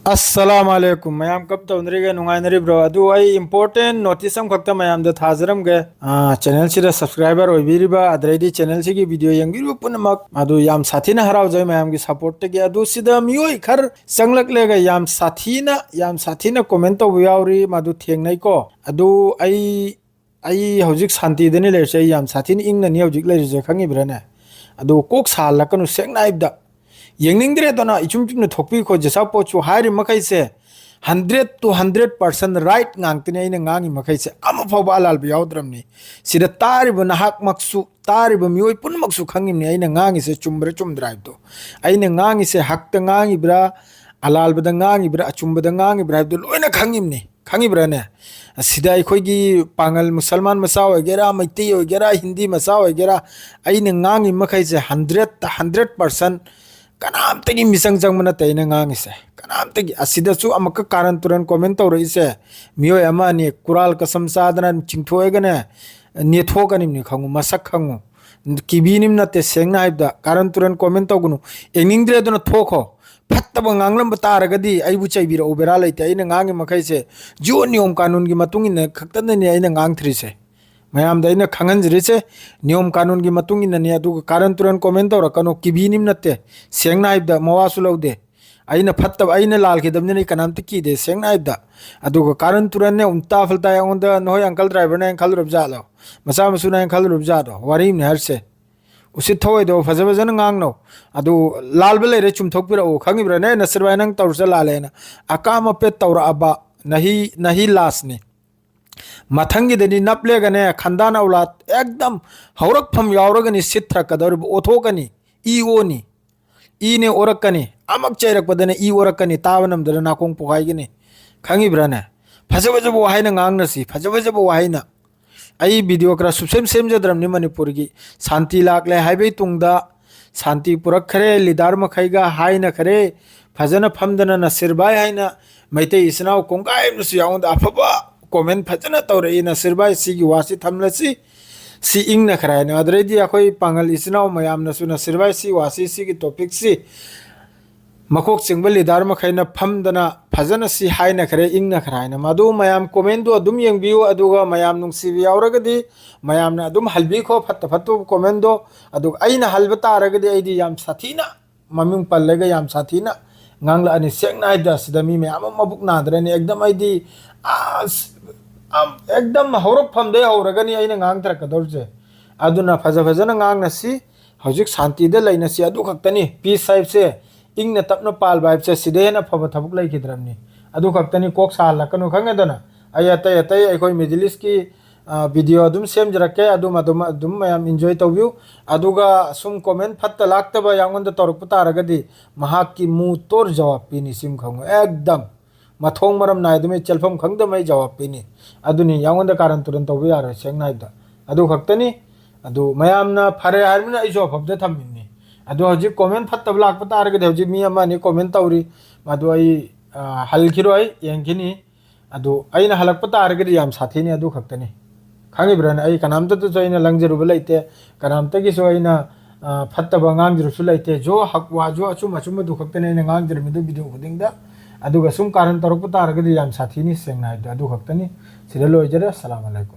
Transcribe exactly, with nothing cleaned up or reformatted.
ꯑꯁꯂꯥꯝ ꯑꯂꯩꯀꯨꯝ꯫ ꯃꯌꯥꯝ ꯀꯞ ꯇꯧꯅꯔꯤꯒꯦ, ꯅꯨꯡꯉꯥꯏꯅꯔꯤꯕ꯭ꯔꯣ? ꯑꯗꯨ ꯑꯩ important notice ꯑꯃꯈꯛꯇ ꯃꯌꯥꯝꯗ ꯊꯥꯖꯔꯝꯒꯦ꯫ ꯑꯥ, channel ꯁꯤꯗ subscriber ꯑꯣꯏꯕꯤꯔꯤꯕ, ꯑꯗꯩꯗꯤ channel ꯁꯤꯒꯤ video ꯌꯦꯡꯕꯤꯔꯤꯕ ꯄꯨꯝꯅꯃꯛ, ꯑꯗꯨ ꯌꯥꯝ ꯁꯥꯊꯤꯅ ꯍꯔꯥꯎꯖꯩ ꯃꯌꯥꯝꯒꯤ support ꯇꯒꯤ꯫ ꯑꯗꯨ ꯁꯤꯗ ꯃꯤꯑꯣꯏ ꯈꯔ ꯆꯪꯂꯛꯂꯒ ꯌꯥꯝ ꯁꯥꯊꯤꯅ, ꯌꯥꯝ ꯁꯥꯊꯤꯅ comment ꯇꯧꯕ ꯌꯥꯎꯔꯤ, ꯃꯗꯨ ꯊꯦꯡꯅꯩꯀꯣ꯫ ꯑꯗꯨ ꯑꯩ ꯑꯩ ꯍꯧꯖꯤꯛ ꯁꯥꯟꯇꯤꯗꯅꯤ ꯂꯩꯔꯤꯁꯦ, ꯑꯩ ꯌꯥꯝ ꯁꯥꯊꯤꯅ ꯏꯪꯅꯅꯤ ꯍꯧꯖꯤꯛ ꯂꯩꯔꯤꯁꯦ, ꯈꯪꯉꯤꯕ꯭ꯔꯥꯅꯦ? ꯑꯗꯨ ꯀꯣꯛ ꯁꯥꯍꯜꯂꯛꯀꯅꯨ, ꯁꯦꯡꯅ ꯍꯥꯏꯕꯗ꯫ ꯌꯦꯡꯅꯤꯡꯗ꯭ꯔꯦꯗꯅ, ꯏꯆꯨꯝ ꯆꯨꯝꯅ ꯊꯣꯛꯄꯤꯈꯣ꯫ ꯖꯦꯁꯥ ꯄꯣꯠꯁꯨ ꯍꯥꯏꯔꯤ ꯃꯈꯩꯁꯦ hundred to hundred percent right ꯉꯥꯛꯇꯅꯤ ꯑꯩꯅ ꯉꯥꯡꯉꯤ ꯃꯈꯩꯁꯦ, ꯑꯃ ꯐꯥꯎꯕ ꯑꯂꯥꯜꯕ ꯌꯥꯎꯗ꯭ꯔꯕꯅꯤ꯫ ꯁꯤꯗ ꯇꯥꯔꯤꯕ ꯅꯍꯥꯛꯃꯛꯁꯨ, ꯇꯥꯔꯤꯕ ꯃꯤꯑꯣꯏ ꯄꯨꯝꯅꯃꯛꯁꯨ ꯈꯪꯉꯤꯕꯅꯤ ꯑꯩꯅ ꯉꯥꯡꯉꯤꯁꯦ ꯆꯨꯝꯕ꯭ꯔꯥ ꯆꯨꯝꯗ꯭ꯔꯥ ꯍꯥꯏꯕꯗꯣ꯫ ꯑꯩꯅ ꯉꯥꯡꯉꯤꯁꯦ ꯍꯛꯇ ꯉꯥꯡꯉꯤꯕ꯭ꯔꯥ, ꯑꯂꯥꯜꯕꯗ ꯉꯥꯡꯉꯤꯕ꯭ꯔꯥ, ꯑꯆꯨꯝꯕꯗ ꯉꯥꯡꯉꯤꯕ꯭ꯔꯥ ꯍꯥꯏꯕꯗꯨ ꯂꯣꯏꯅ ꯈꯪꯉꯤꯕꯅꯤ꯫ ꯈꯪꯉꯤꯕ꯭ꯔꯥꯅꯦ? ꯑꯁꯤꯗ ꯑꯩꯈꯣꯏꯒꯤ ꯄꯥꯉꯜ ꯃꯨꯁꯜꯃꯥꯟ ꯃꯆꯥ ꯑꯣꯏꯒꯦꯔꯥ, ꯃꯩꯇꯩ ꯑꯣꯏꯒꯦꯔꯥ, ꯍꯤꯟꯗꯤ ꯃꯆꯥ ꯑꯣꯏꯒꯦꯔꯥ, ꯑꯩꯅ ꯉꯥꯡꯉꯤ ꯃꯈꯩꯁꯦ hundred, hundred percent ꯀꯅꯥꯝꯇꯒꯤ ꯃꯤꯆꯪ ꯆꯪꯕ ꯅꯠꯇꯦ ꯑꯩꯅ ꯉꯥꯡꯉꯤꯁꯦ꯫ ꯀꯅꯥꯝꯇꯒꯤ꯫ ꯑꯁꯤꯗꯁꯨ ꯑꯃꯨꯛꯀ ꯀꯥꯔꯟ ꯇꯨꯔꯟ comment ꯇꯧꯔꯛꯏꯁꯦ ꯃꯤꯑꯣꯏ ꯑꯃ ꯑꯅꯤ ꯀꯨꯔꯥꯜ ꯀꯁꯝ ꯆꯥꯗꯅ ꯆꯤꯡꯊꯣꯛꯑꯒꯅꯦ, ꯅꯦꯠꯊꯣꯛꯀꯅꯤꯕꯅꯤ ꯈꯪꯉꯨ, ꯃꯁꯛ ꯈꯪꯉꯨ꯫ ꯀꯤꯕꯤꯅꯤꯝ ꯅꯠꯇꯦ, ꯁꯦꯡꯅ ꯍꯥꯏꯕꯗ ꯀꯥꯔꯟ ꯇꯨꯔꯟ comment ꯇꯧꯒꯅꯨ꯫ ꯌꯦꯡꯅꯤꯡꯗ꯭ꯔꯦ ꯑꯗꯨꯅ ꯊꯣꯛꯈꯣ꯫ ꯐꯠꯇꯕ ꯉꯥꯡꯂꯝꯕ ꯇꯥꯔꯒꯗꯤ ꯑꯩꯕꯨ ꯆꯩꯕꯤꯔꯛꯎ, ꯕꯦꯔꯥ ꯂꯩꯇꯦ꯫ ꯑꯩꯅ ꯉꯥꯡꯉꯤ ꯃꯈꯩꯁꯦ ꯖꯤꯑꯣ ꯅꯤꯌꯣꯝ ꯀꯥꯅꯨꯟꯒꯤ ꯃꯇꯨꯡ ꯏꯟꯅ ꯈꯛꯇꯗꯅꯤ ꯑꯩꯅ ꯉꯥꯡꯊ꯭ꯔꯤꯁꯦ꯫ ꯃꯌꯥꯝꯗ ꯑꯩꯅ ꯈꯪꯍꯟꯖꯔꯤꯁꯦ ꯅꯤꯌꯣꯝ ꯀꯥꯅꯨꯟꯒꯤ ꯃꯇꯨꯡ ꯏꯟꯅꯅꯤ꯫ ꯑꯗꯨꯒ ꯀꯥꯔꯟ ꯇꯨꯔꯟ comment ꯇꯧꯔꯛꯀꯅꯨ, ꯀꯤꯕꯤꯅꯤꯝ ꯅꯠꯇꯦ꯫ ꯁꯦꯡꯅ ꯍꯥꯏꯕꯗ ꯃꯋꯥꯁꯨ ꯂꯧꯗꯦ꯫ ꯑꯩꯅ ꯐꯠꯇꯕ, ꯑꯩꯅ ꯂꯥꯜꯈꯤꯗꯕꯅꯤꯅ ꯑꯩ ꯀꯅꯥꯝꯇ ꯀꯤꯗꯦ, ꯁꯦꯡꯅ ꯍꯥꯏꯕꯗ꯫ ꯑꯗꯨꯒ ꯀꯥꯔꯟ ꯇꯨꯔꯟꯅꯦ, ꯎꯜꯇꯥ ꯐꯨꯜꯇꯥ ꯑꯩꯉꯣꯟꯗ ꯅꯈꯣꯏ uncle driver ꯅ ꯑꯩꯅ ꯈꯜꯂꯨꯔꯕ ꯖꯥꯠꯂꯣ? ꯃꯆꯥ ꯃꯁꯨꯅ ꯑꯩꯅ ꯈꯜꯂꯨꯔꯕ ꯖꯥꯠꯂꯣ? ꯋꯥꯔꯤꯅꯤ ꯍꯥꯏꯔꯤꯁꯦ꯫ ꯎꯁꯤꯠ ꯊꯑꯣꯏꯗꯕ ꯐꯖ ꯐꯖꯅ ꯉꯥꯡꯅꯧ꯫ ꯑꯗꯨ ꯂꯥꯜꯕ ꯂꯩꯔꯦ ꯆꯨꯝꯊꯣꯛꯄꯤꯔꯛꯎ, ꯈꯪꯉꯤꯕ꯭ꯔꯥꯅꯦ? ꯅꯁꯤꯔ ꯚꯥꯏ, ꯅꯪ ꯇꯧꯔꯁꯦ ꯂꯥꯜꯂꯦꯅ꯫ ꯑꯀꯥꯝ ꯑꯄꯦꯠ ꯇꯧꯔꯛꯑꯕ ꯅꯍꯤ, ꯅꯍꯤ last ꯅꯤ꯫ ꯃꯊꯪꯒꯤꯗꯗꯤ ꯅꯞꯂꯦꯒꯅꯦ, ꯈꯟꯗꯥꯟ ꯑꯧꯂꯥꯠ ꯑꯦꯛꯗꯝ ꯍꯧꯔꯛꯐꯝ ꯌꯥꯎꯔꯒꯅꯤ ꯁꯤꯠꯊꯔꯛꯀꯗꯧꯔꯤꯕ, ꯑꯣꯊꯣꯛꯀꯅꯤ, ꯏ ꯑꯣꯅꯤ꯫ ꯏꯅꯦ ꯑꯣꯔꯛꯀꯅꯤ, ꯑꯃꯛ ꯆꯩꯔꯛꯄꯗꯅꯦ ꯏ ꯑꯣꯔꯛꯀꯅꯤ, ꯇꯥꯕ ꯅꯝꯗꯅ ꯅꯥꯀꯣꯡ ꯄꯣꯛꯈꯥꯏꯒꯅꯤ꯫ ꯈꯪꯉꯤꯕ꯭ꯔꯥꯅꯦ? ꯐꯖ ꯐꯖꯕ ꯋꯥꯍꯩꯅ ꯉꯥꯡꯅꯁꯤ, ꯐꯖ ꯐꯖꯕ ꯋꯥꯍꯩꯅ꯫ ꯑꯩ video ꯈꯔ ꯁꯨꯞꯁꯦꯝ ꯁꯦꯝꯖꯗ꯭ꯔꯕꯅꯤ ꯃꯅꯤꯄꯨꯔꯒꯤ꯫ ꯁꯥꯟꯇꯤ ꯂꯥꯛꯂꯦ ꯍꯥꯏꯕꯒꯤ ꯇꯨꯡꯗ, ꯁꯥꯟꯇꯤ ꯄꯨꯔꯛꯈ꯭ꯔꯦ leader ꯃꯈꯩꯒ ꯍꯥꯏꯅꯈ꯭ꯔꯦ, ꯐꯖꯅ ꯐꯝꯗꯅ ꯅꯁꯤꯔ ꯚꯥꯏ ꯍꯥꯏꯅ ꯃꯩꯇꯩ ꯏꯆꯤꯟ ꯏꯅꯥꯎ ꯀꯣꯡꯒꯥꯏ ꯑꯃꯁꯨ ꯌꯥꯎꯗ ꯑꯐꯕ comment ꯐꯖꯅ ꯇꯧꯔꯛꯏ ꯅꯁꯤꯔ ꯚꯥꯏ꯫ ꯁꯤꯒꯤ ꯋꯥꯁꯤ ꯊꯝꯂꯁꯤ꯫ ꯁꯤ ꯏꯪꯅ ꯈꯔ ꯍꯥꯏꯅ꯫ ꯑꯗꯨꯗꯩꯗꯤ ꯑꯩꯈꯣꯏ ꯄꯥꯉꯜ ꯏꯆꯤꯟ ꯏꯅꯥꯎ ꯃꯌꯥꯝꯅꯁꯨ ꯅꯁꯤꯔ ꯚꯥꯏ ꯁꯤ ꯋꯥꯁꯤ, ꯁꯤꯒꯤ topic ꯁꯤ ꯃꯀꯣꯛ ꯆꯤꯡꯕ ꯂꯤꯗꯔ ꯃꯈꯩꯅ ꯐꯝꯗꯅ ꯐꯖꯅ ꯁꯤ ꯍꯥꯏꯅꯈ꯭ꯔꯦ, ꯏꯪꯅꯈ꯭ꯔꯦ ꯍꯥꯏꯅ꯫ ꯃꯗꯨ ꯃꯌꯥꯝ ꯀꯣꯃꯦꯟꯗꯨ ꯑꯗꯨꯝ ꯌꯦꯡꯕꯤꯌꯨ, ꯑꯗꯨꯒ ꯃꯌꯥꯝ ꯅꯨꯡꯁꯤꯕ ꯌꯥꯎꯔꯒꯗꯤ ꯃꯌꯥꯝꯅ ꯑꯗꯨꯝ ꯍꯜꯕꯤꯈꯣ, ꯐꯠꯇ ꯐꯠꯇꯕ ꯀꯣꯃꯦꯟꯗꯣ꯫ ꯑꯗꯨꯒ ꯑꯩꯅ ꯍꯜꯕ ꯇꯥꯔꯒꯗꯤ ꯑꯩꯗꯤ ꯌꯥꯝ ꯁꯥꯊꯤꯅ ꯃꯃꯤꯡ ꯄꯜꯂꯒ ꯌꯥꯝ ꯁꯥꯊꯤꯅ ꯉꯥꯡꯂꯛꯑꯅꯤ꯫ ꯁꯦꯡꯅ ꯍꯥꯏꯕꯗ ꯑꯁꯤꯗ ꯃꯤ ꯃꯌꯥꯝ ꯑꯃ ꯃꯕꯨꯛ ꯅꯥꯗ꯭ꯔꯅꯤ꯫ ꯑꯦꯛꯗꯝ ꯑꯩꯗꯤ ꯑꯁ, ꯑꯝ, ꯑꯦꯛꯗꯝ ꯍꯧꯔꯛꯐꯝꯗꯩ ꯍꯧꯔꯒꯅꯤ ꯑꯩꯅ ꯉꯥꯡꯊꯔꯛꯀꯗꯧꯔꯤꯁꯦ꯫ ꯑꯗꯨꯅ ꯐꯖ ꯐꯖꯅ ꯉꯥꯡꯅꯁꯤ, ꯍꯧꯖꯤꯛ ꯁꯥꯟꯇꯤꯗ ꯂꯩꯅꯁꯤ, ꯑꯗꯨ ꯈꯛꯇꯅꯤ꯫ ꯄꯤꯁ ꯍꯥꯏꯕꯁꯦ ꯏꯪꯅ ꯇꯞꯅ ꯄꯥꯜꯕ ꯍꯥꯏꯕꯁꯦ ꯁꯤꯗꯩ ꯍꯦꯟꯅ ꯐꯕ ꯊꯕꯛ ꯂꯩꯈꯤꯗ꯭ꯔꯕꯅꯤ꯫ ꯑꯗꯨ ꯈꯛꯇꯅꯤ, ꯀꯣꯛ ꯁꯥꯍꯜꯂꯛꯀꯅꯨ, ꯈꯪꯉꯦꯗꯅ? ꯑꯩ ꯑꯇꯩ ꯑꯇꯩ ꯑꯩꯈꯣꯏ ꯃꯤꯗꯜ ꯏꯁꯀꯤ ꯚꯤꯗꯤꯑꯣ ꯑꯗꯨꯝ ꯁꯦꯝꯖꯔꯛꯀꯦ, ꯑꯗꯨꯝ ꯑꯗꯨꯝ ꯑꯗꯨꯝ ꯃꯌꯥꯝ ꯏꯟꯖꯣꯏ ꯇꯧꯕꯤꯌꯨ꯫ ꯑꯗꯨꯒ ꯁꯨꯝ ꯀꯣꯃꯦꯟ ꯐꯠꯇ ꯂꯥꯛꯇꯕ ꯑꯩꯉꯣꯟꯗ ꯇꯧꯔꯛꯄ ꯇꯥꯔꯒꯗꯤ ꯃꯍꯥꯛꯀꯤ ꯃꯨ ꯇꯣꯔ ꯖꯋꯥꯕ ꯄꯤꯅꯤ, ꯁꯤꯝ ꯈꯪꯉꯨ꯫ ꯑꯦꯛꯗꯝ ꯃꯊꯣꯡ ꯃꯔꯝ ꯅꯥꯏꯗꯃꯩ, ꯆꯦꯜꯐꯝ ꯈꯪꯗꯃꯩ ꯖꯋꯥꯕ ꯄꯤꯅꯤ꯫ ꯑꯗꯨꯅꯤ, ꯑꯩꯉꯣꯟꯗ ꯀꯥꯔꯟ ꯇꯨꯔꯟ ꯇꯧꯕ ꯌꯥꯔꯣꯏ, ꯁꯦꯡꯅ ꯍꯥꯏꯕꯗ꯫ ꯑꯗꯨ ꯈꯛꯇꯅꯤ꯫ ꯑꯗꯨ ꯃꯌꯥꯝꯅ ꯐꯔꯦ ꯍꯥꯏꯔꯕꯅꯤꯅ ꯑꯩꯁꯨ ꯑꯐꯕꯗ ꯊꯝꯃꯤꯅꯤ꯫ ꯑꯗꯣ ꯍꯧꯖꯤꯛ ꯀꯣꯃꯦꯟ ꯐꯠꯇꯕ ꯂꯥꯛꯄ ꯇꯥꯔꯒꯗꯤ ꯍꯧꯖꯤꯛ ꯃꯤ ꯑꯃ ꯑꯅꯤ ꯀꯣꯃꯦꯟ ꯇꯧꯔꯤ, ꯃꯗꯨ ꯑꯩ, ꯑ, ꯍꯜꯈꯤꯔꯣꯏ, ꯌꯦꯡꯈꯤꯅꯤ꯫ ꯑꯗꯨ ꯑꯩꯅ ꯍꯜꯂꯛꯄ ꯇꯥꯔꯒꯗꯤ ꯌꯥꯝ ꯁꯥꯊꯤꯅꯤ, ꯑꯗꯨ ꯈꯛꯇꯅꯤ꯫ ꯈꯪꯉꯤꯕ꯭ꯔꯥꯅꯦ? ꯑꯩ ꯀꯅꯥꯝꯇꯗꯁꯨ ꯑꯩꯅ ꯂꯪꯖꯔꯨꯕ ꯂꯩꯇꯦ, ꯀꯅꯥꯝꯇꯒꯤꯁꯨ ꯑꯩꯅ, ꯑ, ꯐꯠꯇꯕ ꯉꯥꯡꯖꯔꯨꯕꯁꯨ ꯂꯩꯇꯦ꯫ ꯖꯣ ꯍꯛ ꯋꯥ ꯖꯣ, ꯑꯆꯨꯝ ꯑꯆꯨꯝꯕꯗꯨ ꯈꯛꯇꯅꯤ ꯑꯩꯅ ꯉꯥꯡꯖꯔꯝꯃꯤꯗꯨ ꯚꯤꯗꯤꯑꯣ ꯈꯨꯗꯤꯡꯗ꯫ ꯑꯗꯨꯒ ꯁꯨꯝ ꯀꯥꯔꯟ ꯇꯧꯔꯛꯄ ꯇꯥꯔꯒꯗꯤ ꯌꯥꯝ ꯁꯥꯊꯤꯅꯤ, ꯁꯦꯡꯅ ꯍꯥꯏꯕꯗ꯫ ꯑꯗꯨ ꯈꯛꯇꯅꯤ꯫ ꯁꯤꯗ ꯂꯣꯏꯖꯔꯦ꯫ ꯑꯁꯂꯥꯃꯨ ꯑꯂꯥꯏꯀꯨꯝ꯫